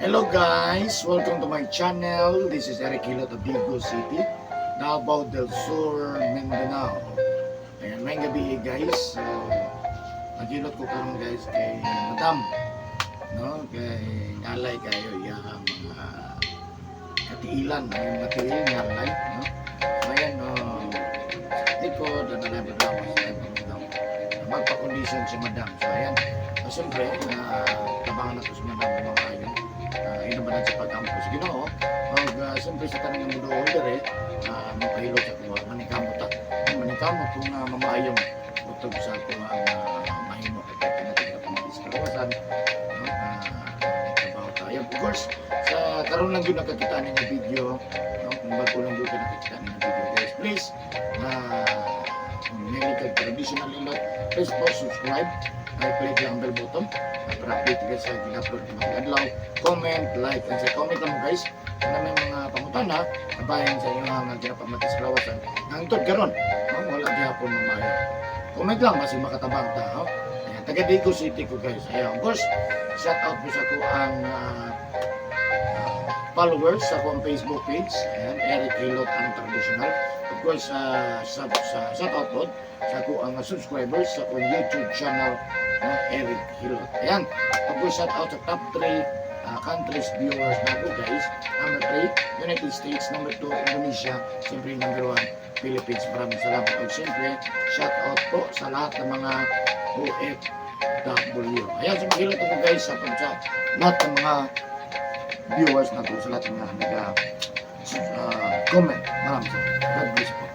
Hello guys, welcome to my channel. This is Eric Hilot of Digos City, Davao del Sur, Mindanao. Ayan, maayong gabii, guys. So, naghilot ko karon, guys, kay Madam. No, kay ngalay kayo iya mga katiilan, ay mga tiil ngalay, no? So, ayan, no, sa likod, na nalabag sa daw. Magpa-condition si Madam. So, ayan. So, siyempre, na tabangan na to si Madam ng mga ayon. Ina sa pag-ampo sa Ginoo. Og siyempre sa tanan nga muduol dire, mapahilot sa kuha manikamot ta. Manikamot kung mamaayong utog sa kuha ang mahimo kay kahit natin kapamati sa kalawasan, no, trabaho tayo. Of course, sa karon lang yun nakakita ninyo video, no, kung bago lang yun nakakita ninyo video, guys, please, kung mahilig kag traditional hilot, please po subscribe, ay click lang ang bell button para update guys sa gina-upload ng mga adlaw. Comment, like, and sa comment lang mo, guys kung na may mga pangutana kabahin sa inyong mga ginapamati sa kalawasan hangtod karon, no, wala gihapon mamaya. Comment lang basi makatabang ta, ho. Ayan, taga Digos City ko, guys. Ayan, of course, shout out po sa ko ang followers sa akong Facebook page. Ayan, Eric Hilot ang traditional. Of course, sa shout out po sa ako ang subscribers sa akong YouTube channel na Eric Hilot. Ayan, of course, shout out sa top 3 countries viewers na ako, guys. Number 3, United States. Number 2, Indonesia. Siyempre, number 1, Philippines. Maraming salamat. At siyempre, shout out po sa lahat ng mga OFW. Ayan, so maghilot ako, guys, sa lahat ng mga viewers na to, sa lahat ng mga nag comment. Maraming salamat. God bless po.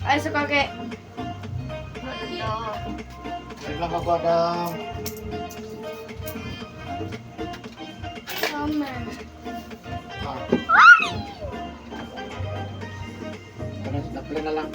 Ay, suka kay. Wait lang ako, Adam. Summer. Ah. Ano, napli na lang.